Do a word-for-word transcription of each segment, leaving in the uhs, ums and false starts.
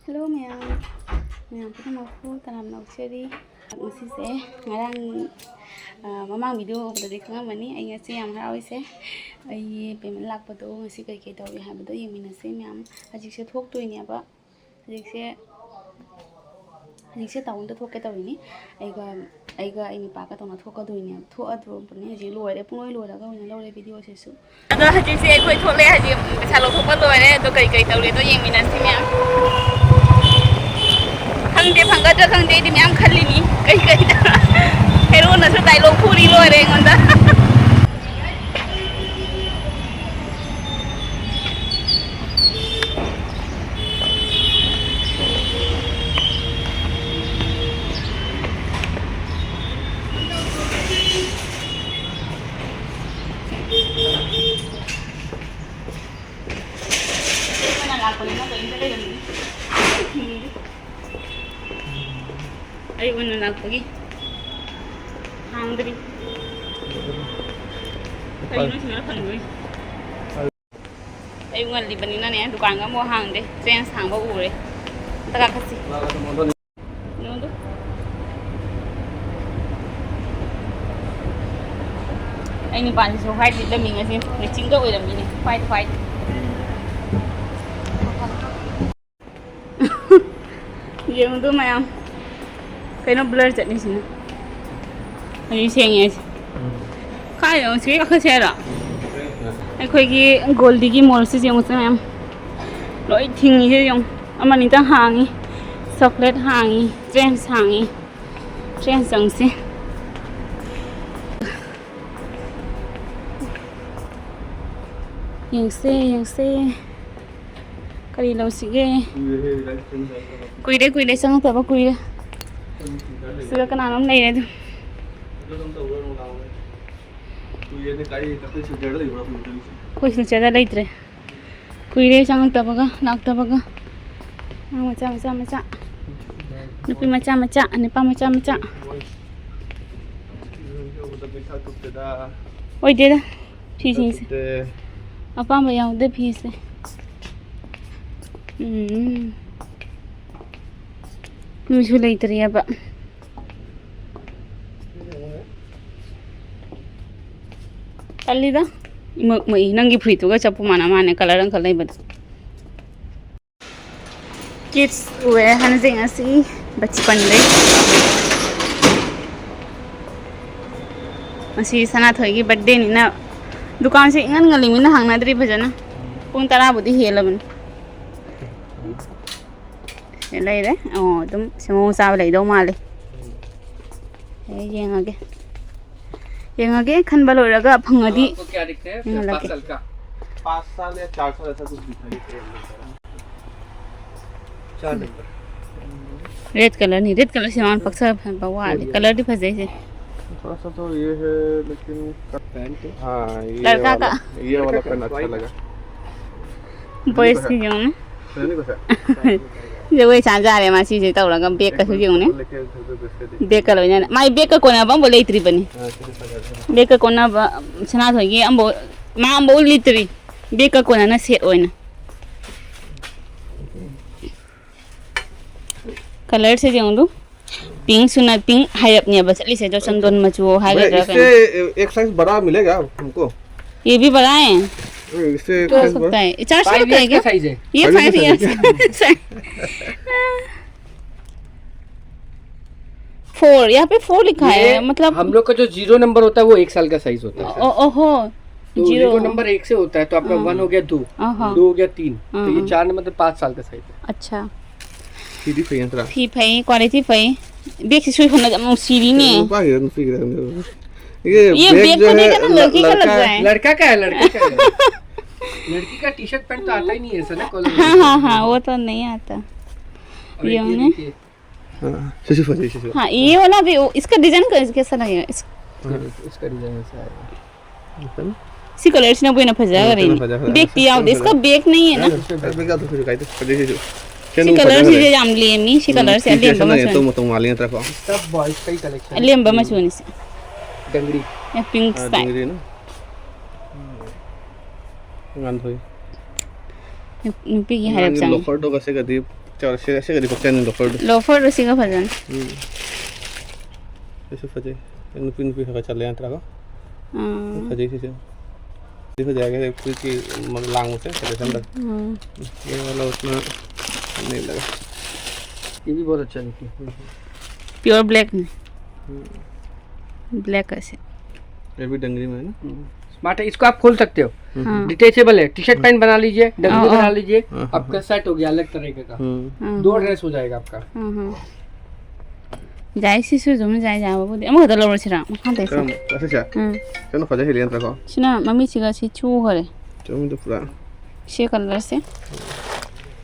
Hello ꯃꯌꯥꯝ, ꯃꯌꯥꯝ ꯄꯨꯝꯅꯃꯛꯄꯨ ꯇꯔꯥꯝꯅ ꯑꯣꯛꯆꯔꯤ꯫ ꯉꯁꯤꯁꯦ ꯉꯔꯥꯡ, ꯑ, ꯃꯃꯥꯡ ꯚꯤꯗꯤꯑꯣ ꯎꯕꯗꯗꯤ ꯈꯪꯉꯝꯃꯅꯤ, ꯑꯩ ꯉꯁꯤ ꯌꯥꯝ ꯍꯔꯥꯎꯔꯤꯁꯦ꯫ ꯑꯩꯒꯤ ꯄꯦꯃꯦꯟ ꯂꯥꯛꯄꯗꯣ ꯉꯁꯤ ꯀꯩꯀꯩ ꯇꯧꯔꯤ ꯍꯥꯏꯕꯗꯣ ꯌꯦꯡꯃꯤꯟꯅꯁꯦ ꯃꯌꯥꯝ꯫ ꯍꯧꯖꯤꯛꯁꯦ ꯊꯣꯛꯇꯣꯏꯅꯦꯕ꯫ ꯍꯧꯖꯤꯛꯁꯦ, ꯍꯧꯖꯤꯛꯁꯦ ꯇꯥꯎꯟꯗ ꯊꯣꯛꯀꯦ ꯇꯧꯔꯤꯅꯤ꯫ ꯑꯩꯒ, ꯑꯩꯒ ꯑꯩ ꯅꯨꯄꯥꯒ ꯇꯧꯅ ꯊꯣꯛꯀꯗꯣꯏꯅꯦꯕ꯫ ꯊꯣꯛꯑꯗ꯭ꯔꯣꯕꯅꯦ ꯍꯧꯖꯤꯛ ꯂꯣꯏꯔꯦ, ꯄꯨꯡꯂꯣꯏ ꯂꯣꯏꯔꯒ ꯑꯣꯏꯅ ꯂꯧꯔꯦ ꯚꯤꯗꯤꯑꯣꯁꯤꯁꯨ꯫ ꯑꯗꯣ ꯍꯧꯖꯤꯛꯁꯦ ꯑꯩꯈꯣꯏ ꯊꯣꯛꯂꯛꯑꯦ꯫ ꯍꯧꯖꯤꯛ ꯄꯩꯁꯥ ꯂꯧꯊꯣꯛꯄ ꯂꯣꯏꯔꯦ꯫ ꯑꯗꯣ ꯀꯩ ꯀꯩ ꯇꯧꯔꯤꯗꯣ ꯌꯦꯡꯃꯤꯟꯅꯁꯤ ꯃꯌꯥꯝ꯫ ꯈꯪꯗꯦ, ꯐꯪꯒꯗ꯭ꯔꯥ ꯈꯪꯗꯦ, ꯑꯩꯗꯤ ꯃꯌꯥꯝ ꯈꯜꯂꯤꯅꯤ꯫ ꯀꯩ ꯀꯩꯗ ꯍꯦꯔꯣꯅꯁꯨ ꯗꯥꯏꯂꯣꯛ ꯐꯨꯔꯤ ꯂꯣꯏꯔꯦ ꯑꯩꯉꯣꯟꯗ꯫ ꯑꯩꯈꯣꯏꯅ ꯂꯥꯛꯄꯅꯤꯅ ꯀꯔꯤꯝꯇ ꯂꯩꯔꯝꯗꯦ꯫ ꯑꯩ ꯑꯣꯏꯅ ꯂꯥꯛꯄꯒꯤ ꯍꯥꯡꯗ꯭ꯔꯤ꯫ ꯀꯩꯅꯣ ꯁꯤꯡꯅ ꯐꯪꯗꯣꯏ? ꯑꯌꯨꯛ ꯉꯜꯂꯤꯕꯅꯤꯅꯅꯦ, ꯗꯨꯀꯥꯟꯒ ꯑꯃꯨꯛ ꯍꯥꯡꯗꯦ꯫ ꯇ꯭ꯔꯦꯟꯁ ꯍꯥꯡꯕ ꯎꯔꯦ꯫ ꯑꯝꯇ ꯀꯥꯈꯠꯁꯤ꯫ ꯌꯦꯡꯉꯨꯗꯨ꯫ ꯑꯩ ꯅꯨꯄꯥꯁꯤꯁꯨ ꯍ꯭ꯋꯥꯏꯠ ꯂꯤꯠꯂꯝꯃꯤ ꯉꯁꯤ꯫ ꯃꯦꯆꯤꯡꯒ ꯑꯣꯏꯔꯝꯃꯤꯅꯦ, ꯍ꯭ꯋꯥꯏꯠ ꯍ꯭ꯋꯥꯏꯠ꯫ ꯌꯦꯡꯉꯨꯗꯣ ꯃꯌꯥꯝ꯫ ꯀꯩꯅꯣ ꯕ꯭ꯂꯔ ꯆꯠꯂꯤꯁꯤꯅ? ꯑꯩ ꯁꯦꯡꯉꯦ ꯑꯩꯁꯦ꯫ ꯀꯥꯏꯗꯅꯣ ꯁꯤ ꯀꯥꯈꯠꯁꯦ ꯍꯥꯏꯔꯣ? ꯑꯩꯈꯣꯏꯒꯤ ꯒꯣꯜꯗꯤꯒꯤ ꯃꯣꯜꯁꯤ ꯌꯦꯡꯉꯨꯁꯦ ꯃꯌꯥꯝ꯫ ꯂꯣꯏ ꯊꯤꯡꯉꯤꯁꯦ ꯌꯦꯡꯉꯨ꯫ ꯑꯃꯅꯤꯇꯪ ꯍꯥꯡꯉꯤ꯫ ꯆꯣꯀ꯭ꯂꯦꯠ ꯍꯥꯡꯉꯤ꯫ ꯇ꯭ꯔꯦꯟꯁ ꯍꯥꯡꯉꯤ꯫ ꯇ꯭ꯔꯦꯟꯁ ꯆꯪꯁꯤ꯫ ꯌꯦꯡꯁꯦ, ꯌꯦꯡꯁꯦ꯫ ꯀꯔꯤ ꯂꯧꯁꯤꯒꯦ? ꯀꯨꯏꯔꯦꯍꯦ, ꯂꯥꯏꯔꯤꯛ ꯇꯝꯕ ꯆꯪꯉꯛꯇꯕ꯫ ꯀꯨꯏꯔꯦ, ꯀꯨꯏꯔꯦ, ꯆꯪꯉꯛꯇꯕ ꯀꯨꯏꯔꯦ꯫ ꯁꯤꯗ ꯀꯅꯥꯅꯣꯝ ꯂꯩꯔꯦ ꯑꯗꯨ꯫ ꯑꯗꯨ ꯑꯗꯨꯝ ꯇꯧꯔꯣ, ꯅꯨꯡꯗꯥꯡ ꯋꯥꯏꯔꯝ꯫ ꯀꯨꯏꯔꯦꯅꯦ, ꯀꯥꯏ, ꯑꯩꯈꯣꯏ ꯁꯤꯜꯆꯔꯗ ꯂꯩꯕ꯭ꯔꯥ ꯑꯩꯈꯣꯏ ꯆꯪꯉꯤꯁꯦ? ꯑꯩꯈꯣꯏ ꯁꯤꯜꯆꯔꯗ ꯂꯩꯇ꯭ꯔꯦ꯫ ꯀꯨꯏꯔꯦ ꯆꯪꯉꯛꯇꯕꯒ, ꯂꯥꯛꯇꯕꯒ꯫ ꯑꯉꯥꯡ ꯃꯆꯥ, ꯃꯆꯥ, ꯃꯆꯥ꯫ ꯅꯨꯄꯤ ꯃꯆꯥ, ꯃꯆꯥ, ꯅꯨꯄꯥ ꯃꯆꯥ, ꯃꯆꯥ꯫ ꯌꯨꯝ ꯌꯧꯕꯗ ꯄꯩꯁꯥ ꯊꯣꯛꯇꯦꯗ꯫ ꯑꯣꯏꯗꯦꯗ꯫ ꯐꯤꯁꯤꯡꯁꯦ꯫ ꯐꯠꯇꯦ꯫ ꯑꯄꯥꯝꯕ ꯌꯥꯎꯗꯦ ꯐꯤꯁꯦ꯫ ꯎꯝ꯫ ꯃꯤꯁꯨ ꯂꯩꯇ꯭ꯔꯤꯑꯕ꯫ ꯇꯜꯂꯤꯗ꯫ ꯏꯃꯛ ꯃꯛꯏ꯫ ꯅꯪꯒꯤ ꯐꯨꯔꯤꯠꯇꯨꯒ ꯆꯞꯄꯨ ꯃꯥꯟꯅ ꯃꯥꯟꯅꯦ, ꯀꯂꯔ ꯑꯃꯈꯛ ꯂꯩꯕꯗꯣ꯫ ꯀꯤꯠꯁ ꯎꯑꯦ ꯍꯟꯖꯤꯡ ꯑꯁꯤ ꯕꯆꯄꯟꯗꯩ꯫ ꯉꯁꯤ ꯁꯅꯥꯊꯣꯏꯒꯤ ꯕꯥꯔꯗꯦꯅꯤꯅ ꯗꯨꯀꯥꯟꯁꯦ ꯏꯉꯟ ꯉꯜꯂꯤꯃꯤꯅ ꯍꯥꯡꯅꯗ꯭ꯔꯤ ꯐꯖꯅ꯫ ꯄꯨꯡ ꯇꯔꯥꯕꯨꯗꯤ ꯍꯦꯜꯂꯕꯅꯤ꯫ ꯁꯤ ꯂꯩꯔꯦ꯫ ꯑꯣ, ꯑꯗꯨꯝ ꯁꯤ ꯃꯑꯣꯡ ꯆꯥꯕ ꯂꯩꯗꯧ ꯃꯥꯜꯂꯦ꯫ ꯑꯩ ꯌꯦꯡꯉꯒꯦ꯫ ꯌꯦꯡꯉꯒꯦ, ꯈꯟꯕ ꯂꯣꯏꯔꯒ ꯐꯪꯉꯗꯤ आपको क्या दिखते हैं? ꯌꯦꯡꯍꯜꯂꯒꯦ꯫ पाँच साल का? पाँच साल या चार साल ऐसा कुछ दिखाई दे रहा है। चार नंबर। ꯔꯦꯗ ꯀꯂꯔꯅꯤ꯫ ꯔꯦꯗ ꯀꯂꯔꯁꯦ ꯃꯥꯅ ꯄꯛꯆꯕ ꯐꯖꯕ ꯋꯥꯠꯂꯦ꯫ ꯀꯂꯔꯗꯤ ꯐꯖꯩꯁꯦ꯫ थोड़ा सा तो ये है, लेकिन पैंट है। हाँ, ये लड़का वाला, का। ये वाला पैंट अच्छा लगा। ꯕꯣꯏꯁꯀꯤ ꯌꯦꯡꯉꯨꯅꯦ꯫ ꯄꯦꯟꯅꯤ ꯀꯁꯥ꯫ ꯖꯒꯣꯏ ꯁꯥꯖꯥꯔꯦ ꯃꯥ ꯁꯤꯁꯦ ꯇꯧꯔꯒ ꯕꯦꯒꯀꯁꯨ ꯌꯦꯡꯉꯨꯅꯦ꯫ ꯕꯦꯒꯀ ꯂꯣꯏꯅꯅ꯫ ꯃꯥꯏ ꯕꯦꯒꯀ ꯀꯣꯟꯅꯕ ꯑꯃꯐꯥꯎ ꯂꯩꯇ꯭ꯔꯤꯕꯅꯤ꯫ ꯕꯦꯒꯀ ꯀꯣꯟꯅꯕ ꯁꯅꯥꯊꯣꯏꯒꯤ ꯑꯃꯐꯥꯎ, ꯃꯥ ꯑꯃꯐꯥꯎ ꯂꯤꯠꯇ꯭ꯔꯤ꯫ ꯕꯦꯒꯀ ꯀꯣꯟꯅꯅ ꯁꯦꯠ ꯑꯣꯏꯅ꯫ ꯀꯂꯔꯁꯦ ꯌꯦꯡꯉꯨ꯫ ꯄꯤꯡꯁꯨ ꯅꯠ-, ꯄꯤꯡ ꯍꯥꯏꯔꯞꯅꯦꯕ ꯆꯠꯂꯤꯁꯦ, ꯑꯗꯣ ꯆꯟꯗꯣꯟ ꯃꯆꯨ भैया, ꯍꯥꯏꯒꯗ꯭ꯔꯥ ꯀꯩꯅꯣ? इससे एक साइज बड़ा मिलेगा हमको? ये भी बड़ा है। इससे एक तो साइज बड़ा? सकता है। चार सौ का है क्या? साइज है। ये फाइव ईयर्स का है। फोर, यहाँ पे फोर लिखा है, ये मतलब हम लोग का जो जीरो नंबर होता है, वो एक साल का साइज होता है, सर। ओ-, ओहो, तो जीरो। जीरो नंबर एक से होता है, तो आपका हाँ। वन हो गया दो, हाँ, हाँ। दो हो गया तीन, तो हाँ, ये हाँ। चार नंबर तो पाँच साल का साइज है। अच्छा। ꯐꯤꯗꯤ ꯐꯩ ꯅꯠꯇ꯭ꯔꯥ? ꯐꯤ ꯐꯩ, ꯀ꯭ꯋꯥꯂꯤꯇꯤ ꯐꯩ꯫ ꯕꯦꯒꯁꯤꯁꯨ ꯍꯣꯏ ꯐꯅ ꯌꯥꯝ ꯅꯨꯡꯁꯤꯔꯤꯅꯦ꯫ ꯅꯨꯄꯥꯒꯤꯔ ꯅꯨꯄꯤꯒꯤꯔ ꯈꯪꯗꯦ꯫ ये ये बैग बैग जो को है, देखे ना, ल-, लड़की का लग लड़का रहा है। लड़का का है, लड़का का है। लड़की का टी शर्ट पैंट तो आता ही नहीं है, ऐसा ना कॉलर। हाँ, हाँ, हाँ, वो तो नहीं आता। और ये ये उन्हें देखिए। हाँ, शीशे फंसे, शीशे। हाँ, ये वाला भी, वो, इसका डिजाइन कै-, कैसा लगेगा? इस- हाँ, इसका डिजाइन ऐसा आएगा। ꯁꯤ ꯀꯂꯔꯁꯤꯅꯕꯨ ꯍꯦꯟꯅ ꯐꯖꯈ꯭ꯔꯦꯅꯦ꯫ ꯕꯦꯒꯇꯤ ꯌꯥꯎꯗꯦ꯫ इसका बैग नहीं है ना? ꯁꯤ ꯀꯂꯔꯁꯤꯁꯦ ꯌꯥꯝ ꯂꯦꯝꯃꯤ꯫ ꯁꯤ ꯀꯂꯔꯁꯦ ꯑꯂꯦꯝꯕ ꯃꯆꯨꯅꯤ꯫ ꯑꯂꯦꯝꯕ ꯃꯆꯨꯅꯤ ꯁꯤ꯫ ꯄꯤꯡ ꯁ꯭ꯇꯥꯏꯜ꯫ ꯅꯨꯄꯤꯒꯤ ꯍꯥꯏꯔꯞ ꯆꯪꯉꯤ꯫ ꯆꯥꯎꯔꯦ, ꯁꯤ, ꯁꯤꯒꯗꯤ ꯄꯛꯆꯅꯤ, ꯂꯣꯐꯔꯗꯣ꯫ ꯂꯣꯐꯔꯗꯣ ꯁꯤꯒ ꯐꯖꯅꯤ꯫ ꯎꯝ꯫ ꯁꯤꯁꯨ ꯐꯖꯩ꯫ ꯅꯨꯄꯤ, ꯅꯨꯄꯤ ꯈꯔ ꯈꯔ ꯆꯠꯂꯦ ꯅꯠꯇ꯭ꯔꯥꯀꯣ? ꯎꯝ꯫ ꯐꯖꯩ ꯁꯤꯁꯦ꯫ ꯁꯤ ꯐꯖꯩ ꯍꯥꯏꯒꯦ, ꯐꯨꯔꯤꯠꯀꯤ ꯂꯥꯡꯕꯁꯦ ꯐꯖꯩ ꯁꯝꯗ꯫ ꯎꯝ꯫ ꯌꯦꯡꯉꯣ, ꯂꯧꯁꯤꯅ ꯅꯦꯠꯂꯒ꯫ ये भी बहुत अच्छा निकला। Pure black ꯅꯤ꯫ ꯎꯝ꯫ Black ꯑꯁꯦ꯫ ये भी डंगरी में है ना? हम्म। स्मार्ट है, इसको आप खोल सकते हो। हाँ। डिटेचेबल है, टी शर्ट पैंट बना लीजिए, डंगरी हाँ, बना हाँ। लीजिए, हाँ, हाँ, आपका हाँ। सेट हो गया अलग तरीके का। हम्म। हाँ, दो हाँ। ड्रेस हो जाएगा आपका। हाँ, हाँ। ꯌꯥꯏ, ꯁꯤꯁꯨ ꯑꯗꯨꯝ ꯌꯥꯏ, ꯌꯥꯕꯕꯨꯗꯤ꯫ ꯑꯃꯈꯛꯇ ꯂꯧꯔꯁꯤꯔꯥ? ꯃꯈꯥꯗꯩꯁꯦ꯫ ꯀꯔꯝꯕ? ꯑꯁꯤꯁꯦ? ꯎꯝ꯫ ꯁꯤꯅ ꯐꯖ ꯍꯦꯜꯂꯤ ꯅꯠꯇ꯭ꯔꯥꯀꯣ? ꯁꯤꯅ ꯃꯃꯤꯠꯁꯤꯒ ꯁꯤ ꯆꯨꯈꯔꯦ꯫ ꯆꯨꯝꯗꯣ ꯄꯨꯔꯥ꯫ ꯁꯤ ꯀꯂꯔꯁꯦ꯫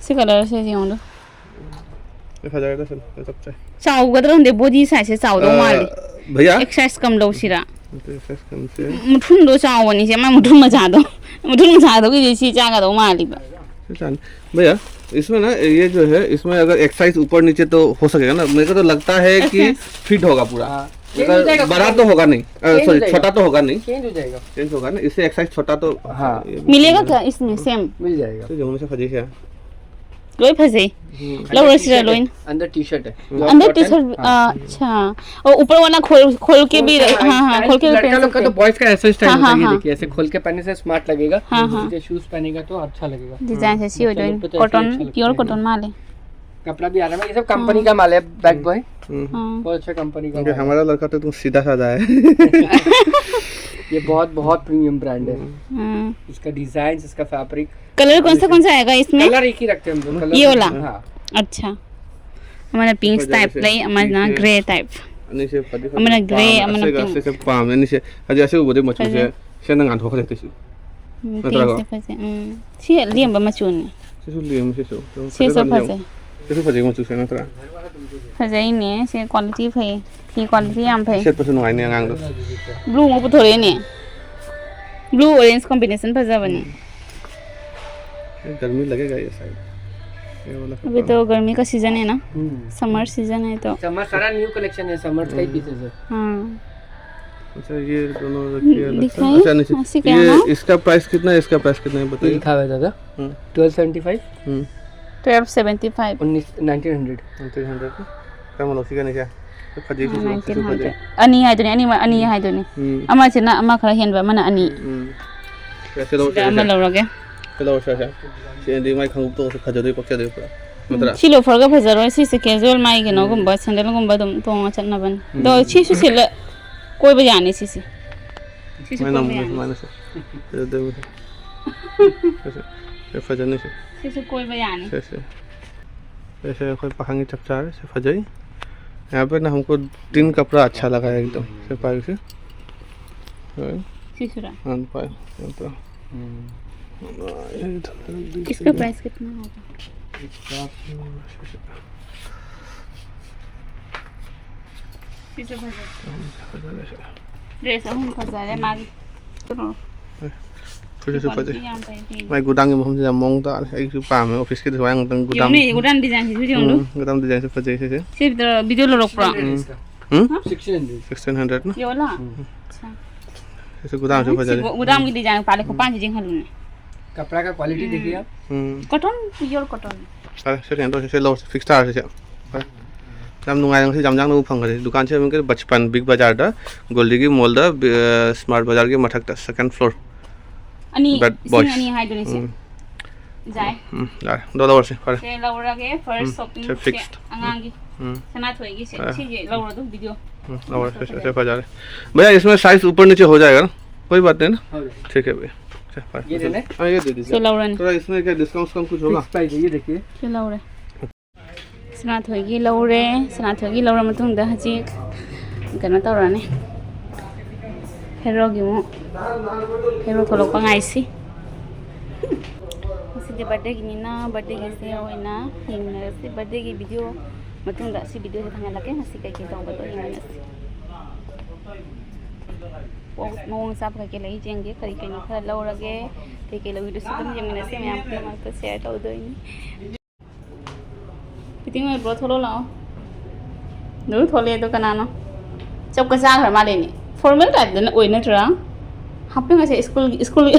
ꯁꯤ ꯀꯂꯔꯁꯦ ꯌꯦꯡꯉꯨꯗꯣ꯫ ꯐꯖꯔꯦꯗ ꯁꯤꯅ, ꯆꯞ ꯆꯥꯏ꯫ ꯆꯥꯎꯒꯗ꯭ꯔꯥ ꯈꯪꯗꯦ, ꯕꯣꯗꯤ ꯁꯥꯏꯖꯁꯦ ꯆꯥꯎꯗꯧ ꯑ, ꯃꯥꯜꯂꯤ꯫ ꯚꯩꯌꯥ? ꯑꯦꯛꯁꯔꯁꯥꯏꯁ ꯀꯝ ꯂꯧꯁꯤꯔꯥ? ꯑꯗꯨ ꯑꯦꯛꯁꯔꯁꯥꯏꯁ ꯀꯝꯁꯦ꯫ ꯃꯨꯊꯨꯟꯗꯣ ꯆꯥꯎꯕꯅꯤꯁꯦ, ꯃꯥ ꯃꯨꯊꯨꯟ ꯃꯆꯥꯗꯣ꯫ ꯃꯨꯊꯨꯟ ꯃꯆꯥꯗꯨꯒꯤꯗꯤ ꯁꯤ ꯆꯥꯒꯗꯧ ꯃꯥꯜꯂꯤꯕ꯫ ꯁꯤ ꯆꯥꯅꯤ꯫ भैया, इसमें ना ये जो है, इसमें अगर एक साइज ऊपर नीचे तो हो सकेगा ना? मेरे को तो लगता है कि अच्छा। फिट होगा पूरा। हाँ। चेंज हो जाएगा अगर बड़ा पूरा। तो होगा नहीं। अ, चेंज हो सॉरी, जाएगा। छोटा तो होगा नहीं। चेंज हो जाएगा। चेंज होगा ना? इससे एक साइज छोटा तो हाँ। ये भी मिलेगा क्या इसमें सेम? मिल जाएगा। तो जो हमेशा फजीज है। ꯂꯣꯏ ꯐꯖꯩ꯫ ꯎꯝ꯫ ꯂꯧꯔꯁꯤꯔ ꯂꯣꯏꯅ? अंदर टी शर्ट है। ꯎꯝ꯫ अंदर टी शर्ट, हाँ। अच्छा। और ऊपर वाला खोल, खोल के भी, हाँ, हाँ, खोल के भी पहन सकते हैं। लड़का लोग का तो बॉयज का ऐसा स्टाइल हाँ, होता है, हाँ, ये हाँ। देखिए, ऐसे खोल के पहनने से स्मार्ट लगेगा। हाँ, हाँ। जैसे शूज पहनेगा तो अच्छा लगेगा। डिजाइन से सी हो लड़का लोग पे तो ऐसे ही कॉटन, अच्छा प्योर लगता है। कॉटन माल है। कपड़ा भी आराम है, ये सब कंपनी हाँ। का माल है, बैग बॉय। हम्म। हाँ। बहुत अच्छा कंपनी का क्योंकि माल है। हमारा लड़का तो एकदम सीधा साधा है। ये बहुत, बहुत प्रीमियम ब्रांड है। हम्म। हाँ। इसका डिजाइन, इसका फैब्रिक, कलर कौन सा, कौन सा आएगा इसमें? कलर एक ही रखते हैं हम लोग, कलर ये वाला? हाँ। अच्छा। हमारा पिंक टाइप, नहीं, हमारा ना ग्रे टाइप। हमारा ग्रे, हमारा पिंक। ꯑꯁꯤꯒ ꯑꯁꯤꯁꯦ ꯄꯥꯝꯃꯦ꯫ ꯑꯅꯤꯁꯦ, ꯍꯧꯖꯤꯛ ꯑꯁꯤꯒꯨꯝꯕꯗꯤ ꯃꯆꯨꯁꯦ ꯐꯖꯩ꯫ ꯁꯤꯅ ꯉꯥꯟꯊꯣꯛꯈ꯭ꯔꯦ ꯇꯩꯁꯨ꯫ ꯎꯝ, ꯅꯠꯇ꯭ꯔꯒ? ꯄꯤꯡꯁꯦ ꯐꯖꯩ꯫ ꯎꯝ꯫ ꯁꯤ ꯂꯦꯝꯕ ꯃꯆꯨꯅꯤ꯫ ꯁꯤꯁꯨ ꯂꯦꯝꯃꯤ, ꯁꯤꯁꯨ꯫ ꯁꯤꯁꯨ ꯐꯖꯅ ꯐꯖꯩ꯫ ꯌꯦꯡꯉꯨ꯫ ꯁꯤꯁꯨ ꯐꯖꯩ ꯃꯆꯨꯁꯦ ꯅꯠꯇ꯭ꯔꯥ? ꯐꯖꯩꯅꯦ꯫ ꯁꯤ ꯀ꯭ꯋꯥꯂꯤꯇꯤ ꯐꯩ꯫ ꯐꯤ ꯀ꯭ꯋꯥꯂꯤꯇꯤ ꯌꯥꯝ ꯐꯩ꯫ ꯁꯦꯠꯄꯁꯨ ꯅꯨꯡꯉꯥꯏꯅꯤ ꯑꯉꯥꯡꯗꯣ꯫ ꯕ꯭ꯂꯨ ꯑꯃꯨꯛ ꯄꯨꯊꯣꯔꯛꯑꯦꯅꯦ꯫ ꯕ꯭ꯂꯨ ꯑꯣꯔꯦꯟꯖ ꯀꯣꯝꯕꯤꯅꯦꯁꯟ ꯐꯖꯕꯅꯦ꯫ ये गर्मी लगेगा ये शायद। ये वाला अभी तो गर्मी का सीजन है ना? हम्म। समर सीजन है तो। समर सारा न्यू कलेक्शन है, समर का ही हम्म। पीसेस है। हाँ। अच्छा, ये दोनों रखिए अलग से। दिखाइए, अच्छा, नीचे। ऐसे क्या ये नाम? इसका प्राइस कितना है, इसका प्राइस कितना है, ये बताइए। लिखा हुआ है दादा, हम्म। Twelve seventy five. हम्म। Twelve seventy five. उन्नीस नाइनटीन हंड्रेड। Nineteen hundred. ꯀꯔꯝꯕ ꯂꯧꯁꯤꯒꯦꯅꯦ ꯏꯆꯦ? ꯐꯖꯩ, ꯁꯤꯁꯨ, ꯅꯥꯏꯟꯇꯤꯟ ꯁꯤꯁꯨ ꯐꯖꯩ꯫ ꯍꯟꯗ꯭ꯔꯦꯗ꯫ ꯑꯅꯤ ꯍꯥꯏꯗꯨꯅꯤ, ꯑꯅꯤꯃꯛ ꯑꯅꯤ ꯍꯥꯏꯗꯨꯅꯤ꯫ ꯎꯝ꯫ ꯑꯃꯁꯤꯅ ꯑꯃ ꯈꯔ ꯍꯦꯟꯕ, ꯑꯃꯅ ꯑꯅꯤ꯫ ꯎꯝ꯫ ꯁꯦ, ꯁꯦ ꯂꯧꯔꯁꯦ, ꯁꯤꯗ ꯑꯃ ꯁꯦ꯫ ꯂꯧꯔꯒꯦ꯫ ꯁꯦ ꯂꯧꯔꯁꯦ, ꯁꯦ꯫ ꯁꯤ ꯑꯗꯨꯗꯤ ꯃꯥꯏ ꯈꯣꯡꯎꯞ ꯇꯣꯡꯉꯁꯨ ꯐꯖꯗꯣꯏ, ꯄꯛꯆꯗꯣꯏ ꯄꯨꯔꯥ꯫ ꯅꯠꯇ꯭ꯔꯥ? ꯁꯤ ꯂꯣꯐꯔꯒ ꯐꯖꯔꯣꯏ, ꯁꯤꯁꯦ ꯀꯦꯖꯨꯋꯦꯜ ꯃꯥꯏ ꯀꯩꯅꯣꯒꯨꯝꯕ, ꯁꯦꯟꯗꯜꯒꯨꯝꯕ ꯑꯗꯨꯝ ꯇꯣꯡꯉ ꯆꯠꯅꯕꯅꯤ꯫ ꯑꯗꯣ ꯁꯤꯁꯨ ꯁꯤꯠꯂ ꯀꯣꯏꯕ ꯌꯥꯅꯤ ꯁꯤꯁꯦ꯫ ꯁꯤꯁꯨ ꯁꯨꯃꯥꯏꯅ ꯀꯣꯏꯕ ꯅꯝꯃꯨꯅꯦ, ꯌꯥꯅꯤ꯫ ꯁꯨꯃꯥꯏꯅ ꯁꯦ꯫ ꯐꯖꯗꯣꯏ ꯃꯁꯦ꯫ ꯁꯦ, ꯁꯦ ꯐꯖꯅꯤ ꯁꯦ꯫ ꯁꯤꯁꯨ ꯀꯣꯏꯕ ꯌꯥꯅꯤ꯫ ꯁꯦ, ꯁꯦ꯫ ꯁꯦ, ꯁꯦ ꯑꯩꯈꯣꯏ ꯄꯥꯈꯪꯒꯤ ꯆꯞ ꯆꯥꯔꯦ꯫ ꯁꯦ ꯐꯖꯩ꯫ यहाँ पे ना हमको तीन कपड़ा अच्छा लगा है एकदम। ꯁꯦ ꯄꯥꯏꯌꯨꯁꯦ꯫ ꯍꯣꯏ꯫ ꯁꯤꯁꯨꯔꯥ? हाँ, पायो। हाँ, तो। इसका प्राइस कितना होगा? ꯁꯤꯁꯨ ꯐꯖꯩ꯫ ꯗ꯭ꯔꯦꯁ ꯑꯍꯨꯝ ꯐꯖꯔꯦ ꯃꯥꯒꯤ꯫ ꯀꯩꯅꯣ, ꯐꯨꯔꯤꯠꯁꯨ ꯐꯖꯩ꯫ ꯌꯥꯝ ꯐꯩ ꯐꯤ꯫ ꯃꯥꯏ ꯒꯨꯗꯥꯡꯒꯤ ꯃꯐꯝꯁꯦ ꯌꯥꯝ ꯃꯑꯣꯡ ꯇꯥꯔꯦ꯫ ꯑꯩꯁꯨ ꯄꯥꯝꯃꯦ꯫ ꯑꯣꯐꯤꯁꯀꯤꯗꯤ ꯁꯨꯃꯥꯏꯅ ꯑꯃꯨꯛꯇꯪ ꯒꯨꯗꯥꯡ꯫ ꯌꯦꯡꯉꯨꯅꯦ, ꯒꯨꯗꯥꯡ ꯗꯤꯖꯥꯏꯟꯁꯤꯁꯨ ꯌꯦꯡꯉꯨ꯫ ꯎꯝ, ꯒꯨꯗꯥꯡ ꯗꯤꯖꯥꯏꯟꯁꯨ ꯐꯖꯩ ꯁꯤꯁꯦ꯫ ꯁꯤ ꯚꯤꯗꯤꯑꯣ ꯂꯧꯔꯛꯄ꯭ꯔꯣ? ꯎꯝ꯫ ꯎꯝ? ꯍꯥ? ꯁꯤꯛꯁꯇꯤꯟ ꯍꯟꯗ꯭ꯔꯦꯠꯅ? ꯌꯣꯜꯂꯣ? ꯎꯝ꯫ ꯑꯠꯁꯥ꯫ ꯁꯤꯁꯨ ꯒꯨꯗꯥꯡꯁꯨ ꯐꯖꯔꯦ꯫ ꯒꯨꯗꯥꯡꯒꯤ ꯗꯤꯖꯥꯏꯟ ꯄꯥꯜꯂꯦ, ꯈꯨꯄꯥꯟꯁꯤ ꯌꯦꯡꯍꯜꯂꯨꯅꯦ꯫ कपड़ा का क्वालिटी देखिए आप। ꯎꯝ꯫ Cotton, pure cotton. ꯐꯔꯦ, ꯁꯤ ꯀꯩꯅꯣ ꯇꯧꯔꯁꯤ, ꯁꯤ ꯂꯧꯔꯁꯤ, ꯐꯤꯛꯁ ꯇꯥꯔꯁꯤ ꯁꯤ꯫ ꯐꯔꯦ꯫ ꯌꯥꯝ ꯅꯨꯡꯉꯥꯏꯔꯦ ꯉꯁꯤ ꯌꯥꯝꯖꯥꯡꯅꯕꯨ ꯐꯪꯈ꯭ꯔꯦ꯫ ꯗꯨꯀꯥꯟꯁꯦ ꯃꯃꯤꯡ ꯀꯔꯤ? ꯕꯆꯄꯟ ꯕꯤꯛ ꯕꯖꯥꯔꯗ, ꯒꯣꯜꯗꯤꯒꯤ ꯃꯣꯜꯗ, ꯕꯤ-, ꯑ, ꯁ꯭ꯃꯥꯔꯠ ꯕꯖꯥꯔꯒꯤ ꯃꯊꯛꯇ, ꯁꯦꯀꯦꯟ ꯐ꯭ꯂꯣꯔ꯫ ꯑꯅꯤ, Bad ꯂꯤꯁꯤꯡ boys. ꯑꯅꯤ ꯍꯥꯏꯗꯨꯅꯤ ꯁꯤ꯫ ꯎꯝ꯫ ꯌꯥꯏ꯫ ꯎꯝ, ꯌꯥꯔꯦ꯫ ꯑꯗꯣ ꯂꯧꯔꯁꯤ, ꯐꯔꯦ꯫ ꯁꯦ ꯂꯧꯔꯒꯦ, ꯐꯥꯔꯁ ꯎꯝ, ꯁꯣꯞꯄꯤꯡ ꯁꯦ ꯐꯤꯛꯁ꯫ ꯑꯉꯥꯡꯒꯤ꯫ ꯎꯝ꯫ ꯁꯅꯥꯊꯣꯏꯒꯤ ꯁꯦ, ꯑ꯫ ꯁꯤꯁꯦ ꯂꯧꯔꯣ ꯑꯗꯨꯝ ꯚꯤꯗꯤꯑꯣ꯫ ꯎꯝ, ꯂꯧꯔꯁꯤ, ꯁꯦ, ꯁꯦ, ꯐꯖꯔꯦ꯫ भैया, इसमें साइज ऊपर नीचे हो जाएगा ना? कोई बात नहीं ना? हो जाएगा। ठीक है भैया। Sir, fine. ये ले लें? हाँ, ये दे दीजिए। ꯁꯤ ꯂꯧꯔꯅꯤ꯫ थोड़ा इसमें क्या डिस्काउंट उस्काउंट कुछ होगा? फिक्स प्राइस है, ये देखिए। ꯁꯤ ꯂꯧꯔꯦ꯫ ꯁꯅꯥꯊꯣꯏꯒꯤ ꯂꯧꯔꯦ꯫ ꯁꯅꯥꯊꯣꯏꯒꯤ ꯂꯧꯔ ꯃꯇꯨꯡꯗ ꯍꯧꯖꯤꯛ ꯀꯩꯅꯣ ꯇꯧꯔꯅꯤ꯫ ꯍꯦꯔꯣꯒꯤ ꯑꯃꯨꯛ, ꯍꯦꯔꯣ ꯊꯣꯛꯂꯛꯄ ꯉꯥꯏꯁꯤ꯫ ꯉꯁꯤꯗꯤ ꯕꯥꯔꯗꯦꯒꯤꯅꯤꯅ ꯕꯥꯔꯗꯦꯒꯤꯁꯦ ꯑꯣꯏꯅ ꯌꯦꯡꯃꯤꯟꯅꯔꯁꯤ꯫ ꯕꯥꯔꯗꯦꯒꯤ ꯚꯤꯗꯤꯑꯣ ꯃꯇꯨꯡꯗ ꯁꯤ ꯚꯤꯗꯤꯑꯣꯁꯦ ꯊꯥꯡꯒꯠꯂꯛꯀꯦ꯫ ꯉꯁꯤ ꯀꯩꯀꯩ ꯇꯧꯕꯗꯣ ꯌꯦꯡꯃꯤꯟꯅꯁꯤ꯫ ꯄꯣꯛ ꯃꯑꯣꯡ ꯆꯥꯕ ꯀꯩꯀꯩ ꯂꯩ ꯌꯦꯡꯒꯦ꯫ ꯀꯔꯤ ꯀꯩꯅꯣ ꯈꯔ ꯂꯧꯔꯒꯦ꯫ ꯀꯩꯀꯩ ꯂꯧꯔꯤꯗꯨꯁꯨ ꯑꯗꯨꯝ ꯌꯦꯡꯃꯤꯟꯅꯁꯤ꯫ ꯃꯌꯥꯝ ꯄꯨꯝꯅꯃꯛꯇ ꯁꯤꯌꯔ ꯇꯧꯗꯣꯏꯅꯤ꯫ ꯐꯤꯠꯇꯤꯡ ꯑꯣꯏꯕ꯭ꯔꯣ? ꯊꯣꯛꯂꯛꯑꯣ ꯂꯥꯛꯑꯣ꯫ ꯑꯗꯨ ꯊꯣꯛꯂꯛꯑꯦ꯫ ꯑꯗꯣ ꯀꯅꯥꯅꯣ? ꯆꯞꯀ ꯆꯥꯈ꯭ꯔ ꯃꯥꯜꯂꯦꯅꯦ꯫ ꯐꯣꯔꯃꯦꯜ ꯇꯥꯏꯞꯇꯅ ꯑꯣꯏ ꯅꯠꯇ꯭ꯔꯥ? ꯍꯥꯞꯄꯦꯟꯒꯁꯦ ꯁ꯭ꯀꯨꯜꯒꯤ, ꯁ꯭ꯀꯨꯜꯒꯤ꯫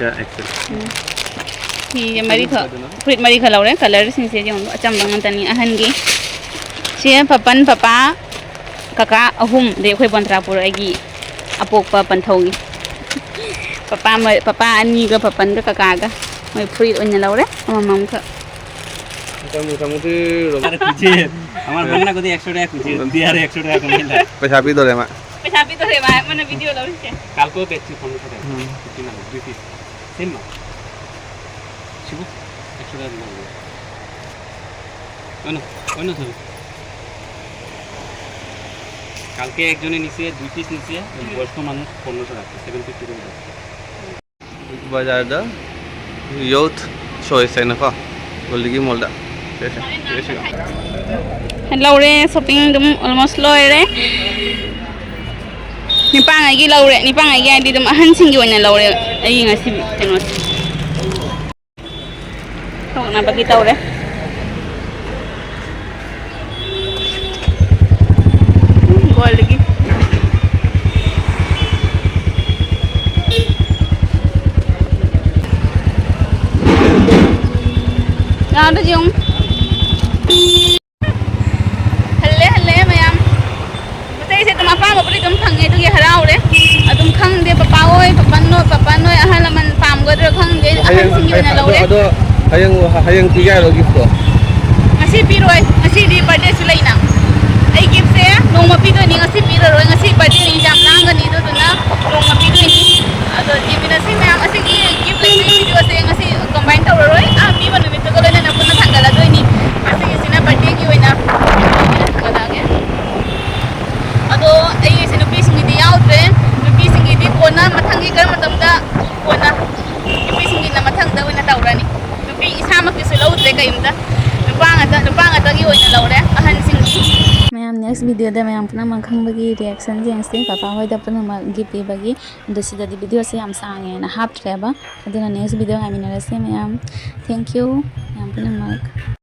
ꯁꯤꯒ ꯑꯦꯛꯁꯦꯜ꯫ ꯎꯝ꯫ ꯐꯤꯁꯦ ꯃꯔꯤꯈꯛ, ꯐꯨꯔꯤꯠ ꯃꯔꯤꯈꯛ ꯂꯧꯔꯦ꯫ ꯀꯂꯔꯁꯤꯡꯁꯦ ꯌꯦꯡꯉꯣ, ꯑꯆꯝꯕ ꯉꯥꯛꯇꯅꯤ꯫ ꯑꯍꯟꯒꯤ ꯁꯤ ꯄꯄꯟ, ꯄꯄꯥ, ꯀꯀꯥ ꯑꯍꯨꯝ, ꯑꯗꯩ ꯑꯩꯈꯣꯏ ꯕꯣꯟꯇ꯭ꯔꯥꯄꯨꯔ ꯑꯩꯒꯤ ꯑꯄꯣꯛꯄ ꯄꯟꯊꯧꯒꯤ ꯄꯄꯥ ꯃ-, ꯄꯄꯥ ꯑꯅꯤꯒ ꯄꯄꯟꯒ ꯀꯀꯥꯒ ꯃꯣꯏ ꯐꯨꯔꯤꯠ ꯑꯣꯏꯅ ꯂꯧꯔꯦ ꯑꯃꯃꯝꯈꯛ꯫ মোটামুটি র-, আরে খুঁজে, আমার ভাগনা কোথায় একশো টাকা খুঁজে, দিয়ে আরে একশো টাকা কমে দেয়। ꯄꯩꯁꯥ ꯄꯤꯗꯣꯔꯦ ꯃꯥ꯫ ꯄꯩꯁꯥ ꯄꯤꯗꯣꯔꯦ ꯃꯥ, ꯑꯃꯅ ꯚꯤꯗꯤꯑꯣ ꯂꯧꯔꯤꯁꯦ꯫ কালকেও দেখছি পঞ্চাশ টাকা। হুম। কি না, দুই পিস। সেম না। শিবু, একশো টাকা দিলাম। ওই না, ওই না, ধরো। কালকে একজনে নিছে, দুই পিস নিছে, ওই বয়স্ক মানুষ পনেরোশো রাখছে, সেভেন ফিফটি করে দেয়। ꯕꯖꯥꯔꯗ ꯌꯣꯊ ꯁꯣ ꯍꯥꯏꯅꯀꯣ, ꯒꯣꯜꯗꯤꯒꯤ ꯃꯣꯜꯗ꯫ ꯂꯧꯔꯦ, shopping ꯑꯗꯨꯝ almost ꯂꯣꯏꯔꯦ꯫ ꯅꯤꯄꯥꯉꯩꯒꯤ ꯂꯧꯔꯦ, ꯅꯤꯄꯥꯉꯩꯒꯤ ꯍꯥꯏꯗꯤ ꯑꯗꯨꯝ ꯑꯍꯟꯁꯤꯡꯒꯤ ꯑꯣꯏꯅ ꯂꯧꯔꯦ ꯑꯩ ꯉꯁꯤ ꯀꯩꯅꯣꯁꯦ꯫ ꯊꯣꯛꯅꯕꯒꯤ ꯇꯧꯔꯦ꯫ ꯒꯣꯜꯗꯒꯤ꯫ ꯌꯥꯗ ꯌꯦꯡꯉꯨ꯫ ꯍꯜꯂꯦ, ꯍꯜꯂꯦ ꯃꯌꯥꯝ꯫ ꯄꯣꯠ ꯆꯩꯁꯦ ꯑꯗꯨꯝ ꯑꯄꯥꯝꯕꯕꯨꯗꯤ ꯑꯗꯨꯝ ꯐꯪꯉꯦ, ꯑꯗꯨꯒꯤ ꯍꯔꯥꯎꯔꯦ꯫ ꯑꯗꯨꯝ ꯈꯪꯗꯦ, ꯄꯄꯥ ꯍꯣꯏ, ꯄꯄꯥ ꯅꯣꯏ, ꯄꯄꯥ ꯅꯣꯏ ꯑꯍꯜ ꯂꯃꯟ ꯄꯥꯝꯒꯗ꯭ꯔꯥ ꯈꯪꯗꯦ, ꯍꯌꯦꯡ, ꯑꯍꯟꯁꯤꯡꯒꯤ ꯑꯣꯏꯅ ꯑꯗꯣ, ꯂꯧꯔꯦ꯫ ꯑꯗꯣ ꯍꯌꯦꯡ, ꯍꯌꯦꯡ ꯄꯤꯒꯦ ꯍꯥꯏꯔꯣ gift ꯇꯣ? ꯉꯁꯤ ꯄꯤꯔꯣꯏ, ꯉꯁꯤꯗꯤ birthday ꯁꯨ ꯂꯩꯅ꯫ ꯑꯩ gift ꯁꯦ ꯅꯣꯡꯃ ꯄꯤꯗꯣꯏꯅꯤ, ꯉꯁꯤ ꯄꯤꯔꯔꯣꯏ꯫ ꯉꯁꯤ birthday ꯅꯤ, ꯌꯥꯝ ꯂꯥꯡꯒꯅꯤ, ꯑꯗꯨꯗꯨꯅ ꯅꯣꯡꯃ ꯄꯤꯗꯣꯏꯅꯤ꯫ ꯑꯗꯣ ꯌꯦꯡꯃꯤꯟꯅꯁꯤ ꯃꯌꯥꯝ꯫ ꯑꯁꯤꯒꯤ gift ꯂꯩꯕꯒꯤ video ꯁꯦ ꯉꯁꯤ combine ꯇꯧꯔꯔꯣꯏ, ꯑꯥ, ꯄꯤꯕ ꯅꯨꯃꯤꯠꯇꯨꯒ ꯂꯣꯏꯅꯅ ꯄꯨꯟꯅ ꯊꯥꯡꯒꯠꯂꯗꯣꯏꯅꯤ꯫ ꯑꯁꯤꯒꯤꯁꯤꯅ birthday ꯒꯤ ꯑꯣꯏꯅ ꯊꯥꯡꯒꯠꯂꯛꯑꯒꯦ꯫ ꯑꯗꯣ ꯑꯩꯒꯤꯁꯦ ꯅꯨꯄꯤꯁꯤꯡꯒꯤꯗꯤ ꯌꯥꯎꯗ꯭ꯔꯦ꯫ ꯅꯨꯄꯤꯁꯤꯡꯒꯤꯗꯤ ꯀꯣꯟꯅ ꯃꯊꯪꯒꯤ ꯀꯔꯝꯕ ꯃꯇꯝꯗ ꯀꯣꯟꯅ ꯅꯨꯄꯤꯁꯤꯡꯒꯤꯅ ꯃꯊꯪꯗ ꯑꯣꯏꯅ ꯇꯧꯔꯅꯤ꯫ ꯅꯨꯄꯤ ꯏꯁꯥꯃꯛꯀꯤꯁꯨ ꯂꯧꯗ꯭ꯔꯦ ꯀꯩꯝꯇ꯫ ꯅꯨꯄꯥ ꯉꯥꯛꯇ, ꯅꯨꯄꯥ ꯉꯥꯛꯇꯒꯤ ꯑꯣꯏꯅ ꯂꯧꯔꯦ ꯑꯍꯟꯁꯤꯡꯒꯤ꯫ ꯃꯌꯥꯝ next video ꯗ ꯃꯌꯥꯝ ꯄꯨꯝꯅꯃꯛ ꯈꯪꯕꯒꯤ reaction ꯌꯦꯡꯁꯤ꯫ ꯄꯄꯥ ꯍꯣꯏꯗ ꯄꯨꯝꯅꯃꯛ gift ꯄꯤꯕꯒꯤ꯫ ꯑꯗꯣ ꯁꯤꯗꯗꯤ video ꯁꯦ ꯌꯥꯝ ꯁꯥꯡꯉꯦꯅ ꯍꯥꯞꯇ꯭ꯔꯦꯕ꯫ ꯑꯗꯨꯅ next video ꯉꯥꯏꯃꯤꯟꯅꯔꯁꯦ ꯃꯌꯥꯝ꯫ Thank you ꯃꯌꯥꯝ ꯄꯨꯝꯅꯃꯛ꯫